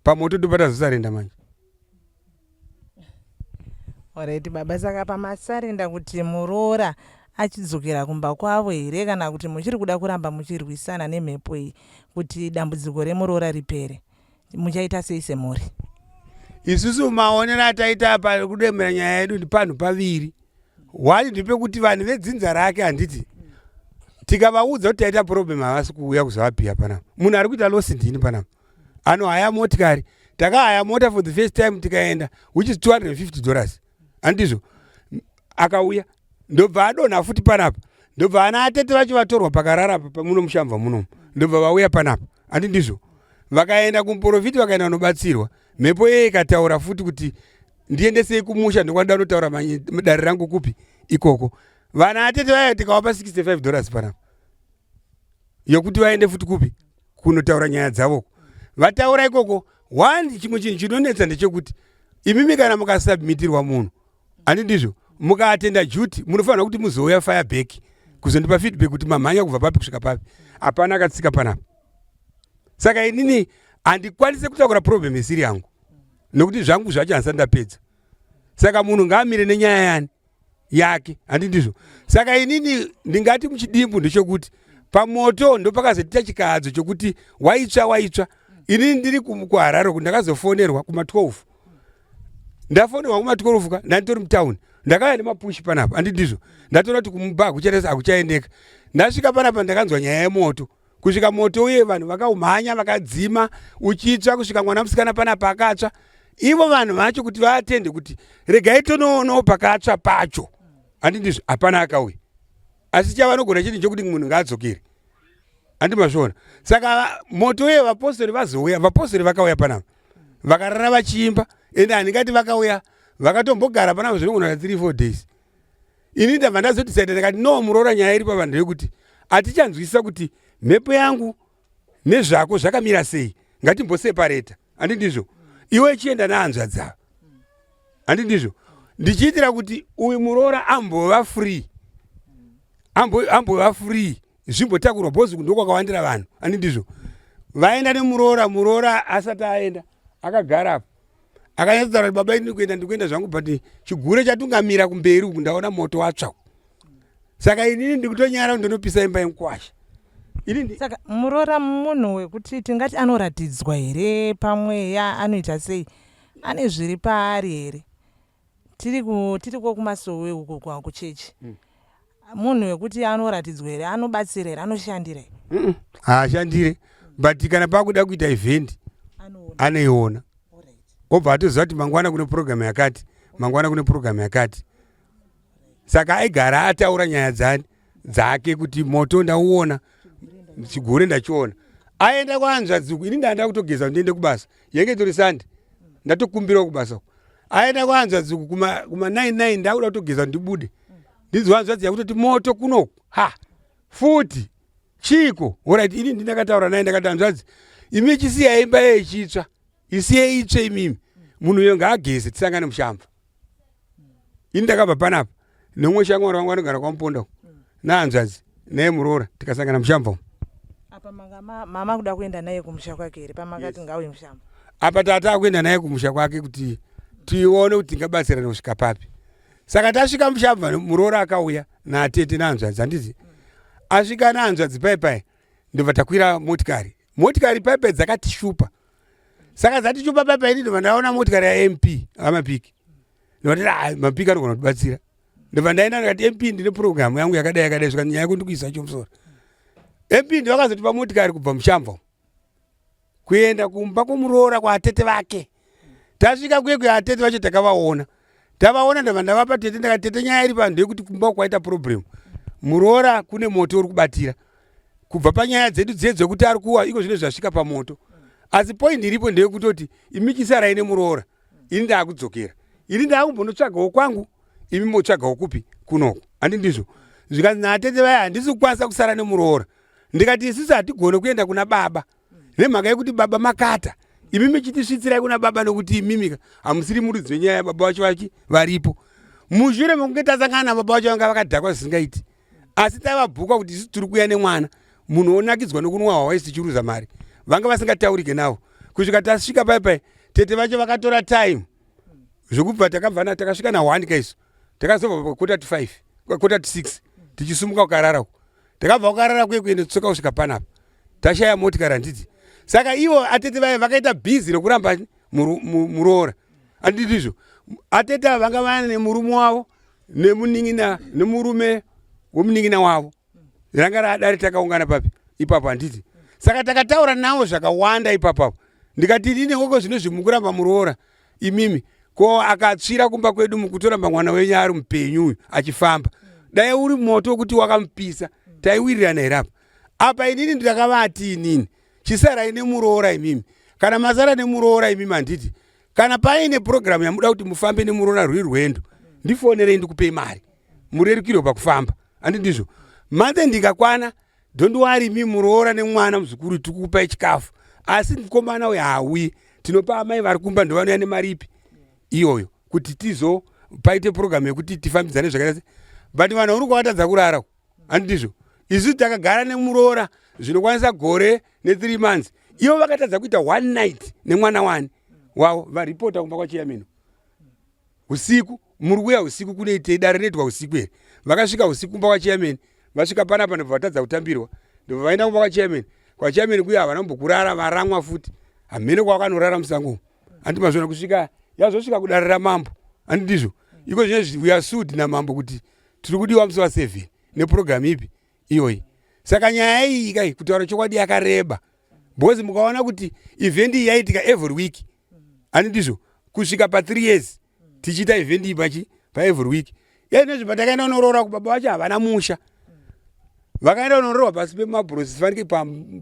Speaker 3: Pamoto ndopatazosarenda manje.
Speaker 1: Alright baba, saka pamasarenda kuti muroora achidzokera kumba kwavo here, kana kuti muchiri kuda kuramba muchirwisana nemhepo iyi kuti dambudziko remuroora ripere? Muchaita sei semhuri?
Speaker 3: Isusu maonero ataita apa kudemera nyaya yedu ndi panhu paviri. One ndepekuti vanhu vedzinza rake, handiti tikavaudza kuti taita problem havasi kuuya kuzovapiya panapa. Munhu ari kuita loss ndini panapa, anohaya motikari. Takahaya mota for the first time tikaenda, which is $250, handizvo? Akauya ndobva adonha futi panapa, ndobva ana atete vacho vatorwa pakarara muno mushamva munomu, ndobva vauya panapa, handi ndizvo? Vakaenda kumuprofiti, vakaenda kunobatsirwa. Mhepo iye ikataura futi kuti ndiendesei kumusha, ndokwanoda kunotaura dare rangu kupi ikoko. Vana atete vaya tikavapa $65 panapa yokuti vaende futi kupi kunotaura nyaya dzavoko. Vataura ikoko, one chimwe chinhu chinonetsa ndechekuti imimi kana mukasubmitirwa munhu, handi ndizvo, mukaatenda duty, munofanira kuti muzouya fire back kuzondipa feedback kuti mamhanya kubva papi kusvika papi. Hapana akatsika panapa. Saka inini handikwanise kutakura problem isiri yangu, nokuti zvangu zvacho handisati ndapedza. Saka munhu ngaamire nenyaya yani yake, handi ndizvo? Saka inini ndingati muchidimbu ndechekuti pamoto ndopakazoita chikahadzo chokuti waitsva waitsva. Inini ndiri kuHarare uku, ndakazofonerwa kuma12. Ndafonerwa kuma12 ka, ndanditori mutauni, ndakauya nemapushi panapa, handi ndizvo? Ndatoona kuti kumubha hakuchaita, hakuchaendeka. Ndasvika panapa ndakanzwa nyaya yemoto, kusvika moto uye vanhu vakaumhanya vakadzima uchitsva, kusvika mwana musikana panapa akatsva. Ivo vanhu vacho kuti vaatende kuti regai tonoonawo pakatsva pacho, handi ndizvo? Hapana akauya. Asi chavanogona chete nchokuti munhu ngaadzokere, handi mazviona? Saka moto uye vapostori vazouya, vapostori vakauya panapa vakarara vachiimba, ende handingati vakauya, vakatombogara panapa zvinogona 3 4 days. Ini ndabva ndazodecida, ndakati no, muroora, nyaya iri pavanhu yekuti hatichanzwisisa kuti mhepo yangu nezvako zvakamira sei, ngatimbosepareta, handi ndizvo? Iwe chienda nehanzvadzi ava, handi ndizvo? Ndichiitira kuti uyu muroora ambova free, ambova free, zvimbotakurwa bhozi ndokwakawandira vanhu, handi ndizvo? Vaenda nemuroora. Muroora asati aenda akagara apo, akanyatsotaura kuti baba, ini kuenda ndikuenda zvangu, but chigure chatungamira kumberi uku, ndaona moto watsva, saka inini ndikutonyara kuti ndinopisa imba yemukwasha.
Speaker 1: Ini saka muroora munhu wekuti tingati anoratidzwa here pamweya? Anoita sei? Ane zviri paari here? Tiri kumasowe uko kuchechi. Munhu wekuti anoratidzwa here? Anobatsira here? Anoshandira here?
Speaker 3: Haashandire, but kana pakuda kuita event anoiona, obva atoziva kuti mangwana kune purogiramu yakati, mangwana kune purogiramu yakati. Saka aigara ataura nyaya dzani dzake kuti moto ndauona, chigure ndachiona. Aenda kwahanzvadzi uku, ini ndanda kutogeza ndiende kubasa, yenge itori Sunday, ndatokumbirawo kubasa uku. Aenda kwahanzvadzi uku kuma 99, ndakuda kutogeza ndibude, ndinzwa hanzvadzi yakutoti moto kunoku. Ha, futi chiko? Alright, ini ndindakataura naye, ndakati hanzvadzi, imi chisiya imba yechitsva, isiye itsve, imimi munhu uyo ngaageze, tisangane mushamba. Ini ndakabva panapa nemumwe shamwari wangu anogara kwaMuponda uku, nahanzvadzi naye muroora, tikasangana mushamba umu.
Speaker 1: Apa manga mama kuda kuenda naye kumusha kwake here pamakati ngauye mushamba?
Speaker 3: Apa tata akuenda naye kumusha kwake kuti tione kuti tingabatsirana kusvika papi. Saka tasvika mushamba, muroora akauya natete nahanzvadzi, handiti? Asvika nahanzvadzi pai pai, ndobva takwira motikari. Motikari pai pai dzakatishupa, saka dzatishupa pai pai, ini ndobva ndaona motikari yaMP aMapiki, ndobva ndati Mapiki anogona kutibatsira. Ndobva ndaenda ndikati, "MP, ndine purogiramu yangu yakadai yakadai." Svika nyaya yako ndikuisa chomusoro. MP ndovakazotipa motikari kubva mushamba kuenda kumba kwomuroora kwaatete vake. Tasvika kuye kuye atete vacho takavaona. Tavaona ndabva ndavapa tete ndakati tete nyaya iri pano ndeyekuti kumba kwaita problem. Muroora kune moto uri kubatira. Kubva panyaya dzedu dziye dzekuti ari kuwa iko zvino zvasvika pamoto. Asi point iripo ndeyekutoti imi chisarai nemuroora. Ini ndakudzokera. Ini ndakumbonotsvagawo kwangu imi motsvagawo kupi kunoku. Handi ndizvo. Zvikanzi natete vaya handisi kukwanisa kusara nemuroora. Ndikati isusu hatigone kuenda kuna baba. Nemhaka yekuti baba makata. Imi michitisvitsirai kuna baba nokuti imimi hamusiri muridzi wenyaya baba vacho vachi varipo. Mushure mekunge tasangana nababa vacho vanga vakadhakwa zvisingaiti. Asi tavabhuka kuti isu tiri kuuya nemwana munhu onakidzwa nokunwa hwawa isu tichiruza mari. Vanga vasingataurike navo. Kusvika tasvika pai pai tete vacho vakatora time zvekubva takabva na takasvika na 1 kaisu. Takazobva pa 4:45 5:45 tichisumuka kukarara uko. Takabva kukarara kuye kuenda tsoka kusvika panapa. Tashaya motikari handiti. Saka ivo atete vaya vakaita busy rekuramba muroora. Handiti ndizvo. Atete ava vanga vane murume wavo nemunin'ina nemurume wemunin'ina wavo. Ranga raadare takaungana papi ipapo handiti. Saka takataura navo zvakawanda ipapo apo. Ndikati ini hoko zvino zvimukuramba muroora imimi ko akatsvira kumba kwedu mukutoramba mwana wenyu ari mupenyu uyu achifamba. Dai uri moto wekuti wakamupisa taiwirirana here apa? Apa inini ndakavati inini chisarai nemuroora imimi. Kana masara nemuroora imimi handiti kana paine purogiramu yamuda kuti mufambe nemuroora rwuri rwendo ndifonerei ndikupei mari murerukirwe pakufamba handi ndizvo manthe ndikakwana don't worry mi muroora nemwana muzukuru tikukupai chikafu asi mukomana uyo haauyi tinopa amai vari kumba ndovanouya nemari ipi iyoyo kuti tizo paite purogiramu yekuti tifambidzane zvakaita se but vanhu uri kwavatadza kurara handi ndizvo isu takagara nemuroora zvinokwanisa gore ne3 months ivo vakatadza kuita one night nemwana wani wavo varipota kumba kwachiyamino usiku muri kuuya usiku kunoitei dare rinoitwa usiku here vakasvika usiku kumba kwachairman vasvika panapa ndobva vatadza kutambirwa ndobva vaenda kumba kwachairman kwachairman kuya havana kumbokurara varamwa futi hamene kwavakanorara musango umu handi mazvona kusvika yazosvika kudare ramambo handi ndizvo iko zvino we are sued namambo kuti tiri kudiwa musi wa7 nepurogiramu ipi iyoyi saka nyaya iyi kai kutaura chokwadi yakareba because mukaona kuti event iyi yaitika every week ani ndizvo kusvika pa3 years tichiita event iyi pachi paevery week yainezvi patakaenda kunoroora kubaba vacho havana musha vakaenda kunoroorwa pasi pemabhurosi fanike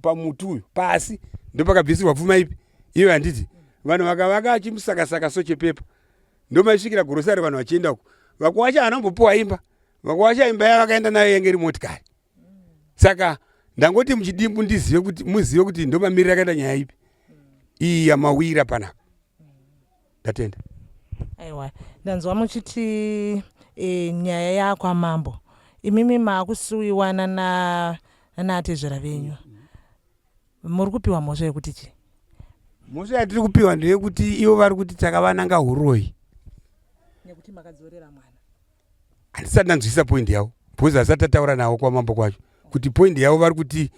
Speaker 3: pamuti uyu pasi ndopakabvisirwa pfuma ipi iyo handiti vanhu vakavaka chimusakasaka so chepepa ndomaisvikira gorosari vanhu vachienda uko vakuwasha havana kumbopiwa imba vakuwasha imba yavakaenda nayo yange iri motikari saka ndangoti muchidimbu ndizive kuti muzive kuti ndomamirira akaita nyaya ipi iyi yamawira panapa ndatenda
Speaker 1: aiwa ndanzwa muchiti e, nyaya yakwamambo imimi maakusuwiwana nanaatezvara venyu muri kupiwa mhosva yekuti chii
Speaker 3: mhosva yatiri kupiwa ndeyekuti ivo vari kuti takavananga huroyi
Speaker 1: nekuti makadzorera mwana
Speaker 3: handisati ndanzwisisa point yavo because asati tataura navo kwamambo kwacho kuti point yavo vari kuti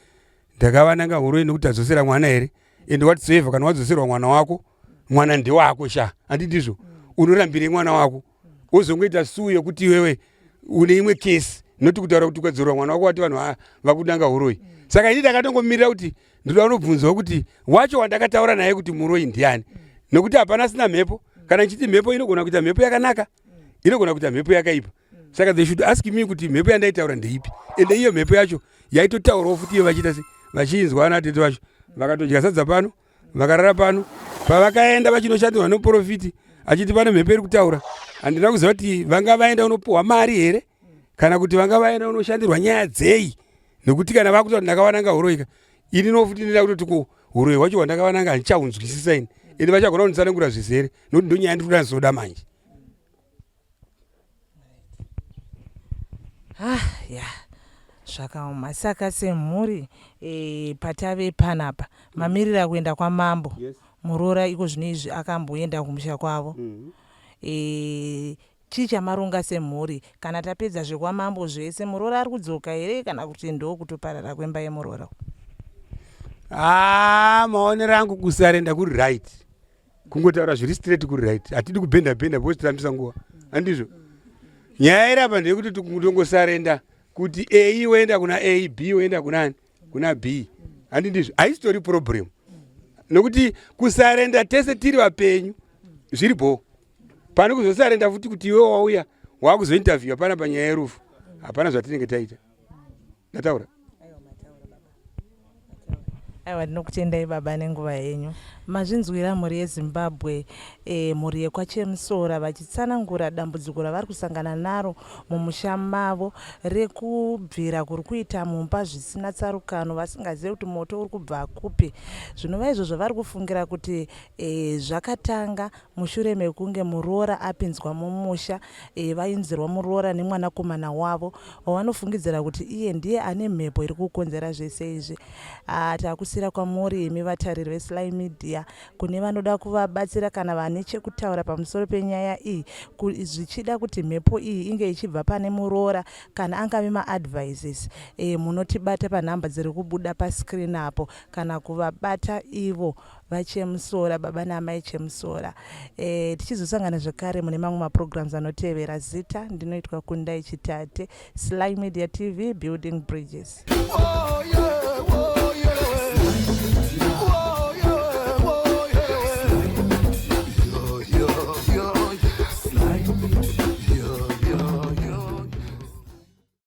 Speaker 3: ndakavananga huroyi nekuti tadzosera mwana here and whatsoever kana wadzoserwa mwana wako mwana ndewako sha handi ndizvo unorambirei mwana wako wozongoita suu yekuti iwewe une imwe kesi noti kutaura kuti ukadzorwa mwana wako wati vanhu vakudanga huroyi saka ini ndakatongomirira kuti ndoda kunobvunzawo kuti wacho wandakataura naye kuti muroyi ndiani nekuti hapana asina mhepo kana ichiti mhepo inogona kuita mhepo yakanaka inogona kuita mhepo yakaipa saka they should ask me kuti mhepo yandaitaura ndeipi ende iyo mhepo yacho yaitotaurawo futi iyo vachiita se vachiinzwa ana tete vacho vakatodya sadza pano vakarara pano pavakaenda vachinoshandirwa nomuprofiti achiti pane mhepo iri kutaura handina kuziva kuti vanga vaenda unopuhwa mari here kana kuti vanga vaenda unoshandirwa nyaya dzei nekuti kana vakuti ndakawananga huroika ini nofuti ndinoda kutoti ko huroyi hwacho hwandakawananga handichahunzwisisa ini ende vachagona kunditsanangura zvizere nokuti ndonyaya ndiri kuda ndizoda manje
Speaker 1: ah ya zvakaoma saka semhuri e, patave panapa mamirira kuenda kwamambo yes. Muroora iko zvino izvi akamboenda kumusha kwavo mm -hmm. e, chii chamaronga semhuri kana tapedza zvekwamambo zvese muroora ari kudzoka here kana kuti ndokutoparara kwemba yemuroora
Speaker 3: haa maonero angu kusarenda kuri right kungotaura zviri straight kuri right hatidi kubhenda bhenda because tirambisa nguva handizvo nyaya iri apa ndeyekuti tongosarenda kuti a woenda kuna a b woenda kunani kuna b handi ndizvo haisitori problem nokuti kusarenda tese tiri vapenyu Zviri bhoo pane kuzosarenda futi kuti iwe wauya wakuzointerviewa pana panyaya yerufu, hapana zvatinenge taita. Ndataura.
Speaker 1: Aiwa, ndinokutendai baba nenguva yenyu. Mazvinzwira mhuri yeZimbabwe, mhuri yekwaChemusora vachitsanangura dambudziko ravari kusangana naro mumusha mavo rekubvira kuri kuita mumba zvisina tsarukano, vasingazive kuti moto uri kubva kupi, zvinova izvo zvavari kufungira kuti zvakatanga mushure mekunge muroora apinzwa mumusha. Vainzirwa muroora nemwanakomana wavo wavanofungidzira kuti iye ndiye ane mhepo iri kukonzera zvese izvi. Ah, takusira kwamuri imi vatariri veSly Media, kune vanoda kuvabatsira kana vane chekutaura pamusoro penyaya iyi, zvichida kuti mhepo iyi inge ichibva pane muroora kana angave maadvices, munotibata panhamba dziri kubuda pascreen apo kana kuvabata ivo vaChemusora, baba naamai Chemusora. Tichizosangana zvekare mune mamwe maprograms anotevera. Zita ndinoitwa Kundai Chitate, Sly Media TV, building bridges. Oh.